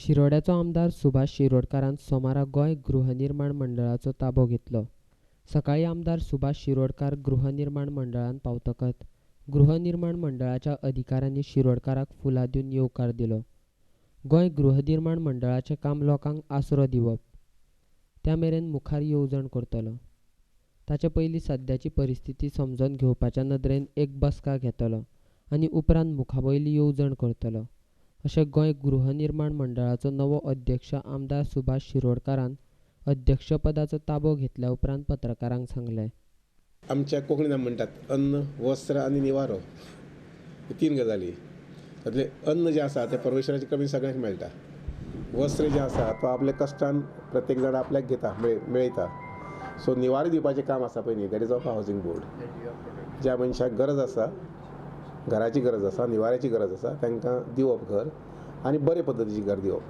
शिरोड्याचो आमदार सुभाष शिरोडकारान सोमारा गोंय गृहनिर्माण मंडळाचो ताबो घेतलो. सकाळीं आमदार सुभाष शिरोडकार गृहनिर्माण मंडळान पावतकच गृहनिर्माण मंडळाच्या अधिकाऱ्यांनी शिरोडकाराक फुलां दिवन येवकार दिलो. गोंय गृहनिर्माण मंडळाचें काम लोकांक आसरो दिवप. त्या मेरेन मुखार येवजण करतलो. ताचे पयलीं सद्याची परिस्थिती समजून घेवपाच्या नदरेन एक बसका घेतलो आनी उपरांत मुखावयली येवजण करतलो, अशें गोंय गृहनिर्माण मंडळाचो नवो अध्यक्ष आमदार सुभाष शिरोडकारान अध्यक्षपदाचो ताबो घेतल्या उपरांत पत्रकारांक सांगलें. आमच्या कोंकणीन आमी म्हणटात अन्न, वस्त्र आनी निवारो, तीन गजाली. तातलें अन्न जें आसा तें परमेश्वराचे कृपेन सगळ्यांक मेळटा. वस्त्र जें आसा तो आपल्या कश्टान प्रत्येक जाण आपल्याक घेता, मेळयता. सो निवारो दिवपाचें काम आसा पळय न्ही, that is of housing board. ज्या मनशाक गरज आसा, घराची गरज आसा, निवाऱ्याची गरज आसा, तांकां दिवप घर आनी बरे पद्दतीचें घर दिवप,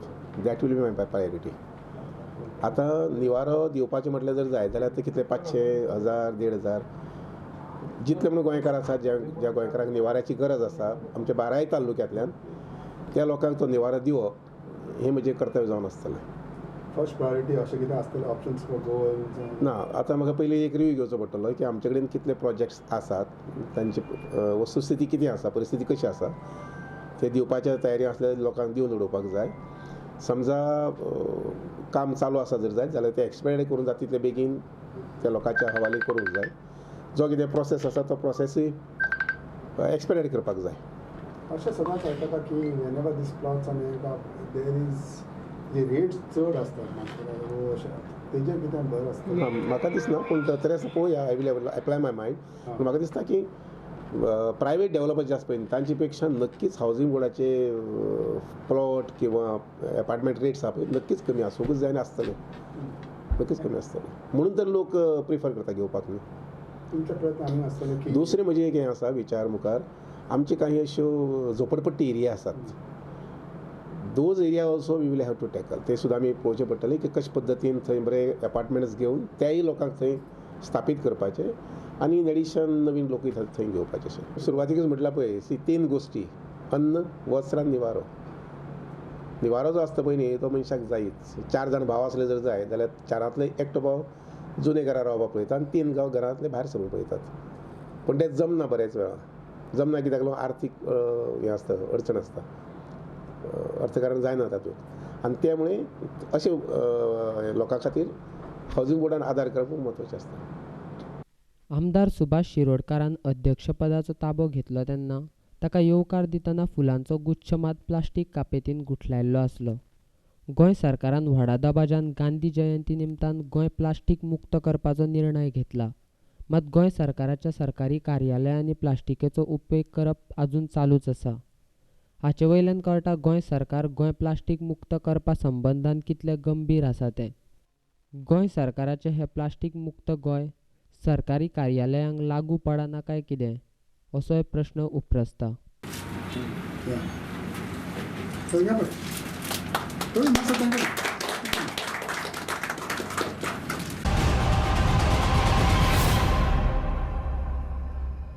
that will be my priority. आतां निवारो दिवपाचें म्हटल्यार जर जाय जाल्यार ते कितले 500, 1000, 1500 जितले म्हणून गोंयकार आसात, ज्या ज्या गोंयकारांक निवाऱ्याची गरज आसा आमच्या बाराय तालुक्यांतल्यान, त्या लोकांक तो निवारो दिवप हें म्हजें कर्तव्य जावन आसतलें. फर्स्ट प्रायोरिटी अशें कितें आसतलें ऑप्शन्स फॉर गोवा? ना, आतां म्हाका पयलीं एक रिव्यू घेवचो पडटलो की आमचे कडेन कितले प्रोजेक्ट्स आसात, तांची वस्तुस्थिती कितें आसा, परिस्थिती कशी आसा, ते दिवपाच्या तयारी आसल्यार लोकांक दिवन उडोवपाक जाय. समजा काम चालू आसा जर जायत जाल्यार तें एक्सपेंड करून जाता तितले बेगीन त्या लोकांच्या हवाले करूंक जाय. जो कितें प्रोसेस आसा तो प्रोसेसूय एक्सपेडायट करपाक जाय. अशें सदांच आयकता की वेनेवर these plots आनी there is जे रेट्स चड आसतात मार्केटार, अशें तेजेर कितें भर आसता? ना, म्हाका दिसना, पूण तरी आसतना पळोवया. I will apply my mind. पूण म्हाका दिसता की प्रायवेट डेवलपर जे आसा पळय न्ही, तांचे पेक्षा नक्कीच हावजींग बोर्डाचे प्लॉट किंवा एपार्टमेंट रेट्स आहा पळय, नक्कीच कमी आसूंकूच जाय आनी आसतले, नक्कीच कमी आसतले. म्हणून तर लोक प्रिफर करता घेवपाक न्ही. तुमचे प्रयत्न आनी आसतले की दुसरें म्हणजे एक हें आसा विचार मुखार, आमची काही अश्यो झोपडपट्टी एरिया आसात, those area also we will have to tackle. ते सुद्दां आमी पळोवचें पडटलें की कशे पद्दतीन थंय बरे एपार्टमेंट्स घेवन त्याय लोकांक थंय स्थापीत करपाचें आनी इन एडिशन नवीन लोकूय थंय घेवपाचे. अशें सुरवातीकच म्हटल्यार पळय, सी तीन गोश्टी, अन्न, वस्त्र आनी निवारो. निवारो जो आसता पळय न्ही, तो मनशाक जायच. 4 जाण भाव आसले जर जाय जाल्यार 4तांतले एकटो भाव जुने घरा रावपाक पळयता आनी 3 गांव घरांतले भायर सरूंक पळयतात. पूण तें जमना, बऱ्याच वेळा जमना. कित्याक लागून आर्थीक हें आसता, अडचण आसता, अर्थकारण जायना तातूंत. आनी त्यामुळे अशें लोकां खातीर हावजींग बोर्डान आदार करप खूब म्हत्वाचें आसता. आमदार सुभाष शिरोडकारान अध्यक्षपदाचो ताबो घेतलो तेन्ना ताका येवकार दितना फुलांचो गुच्छ मात प्लास्टीक कापेतीन गुठलायल्लो आसलो. गोंय सरकारान व्हडा दबाज्यान गांधी जयंती निमतान गोंय प्लास्टीक मुक्त करपाचो निर्णय घेतला. मात गोंय सरकाराच्या सरकारी कार्यालयांनी प्लास्टिकेचो उपेग करप आजून चालूच आसा. हाचे वयल्यान कळटा गोंय सरकार गोंय प्लास्टीक मुक्त करपा संबंदान कितलें गंभीर आसा तें. गोंय सरकाराचें हें प्लास्टीक मुक्त गोंय सरकारी कार्यालयांक लागू पडना काय कितें, असोय प्रश्न उप्रासता. Yeah.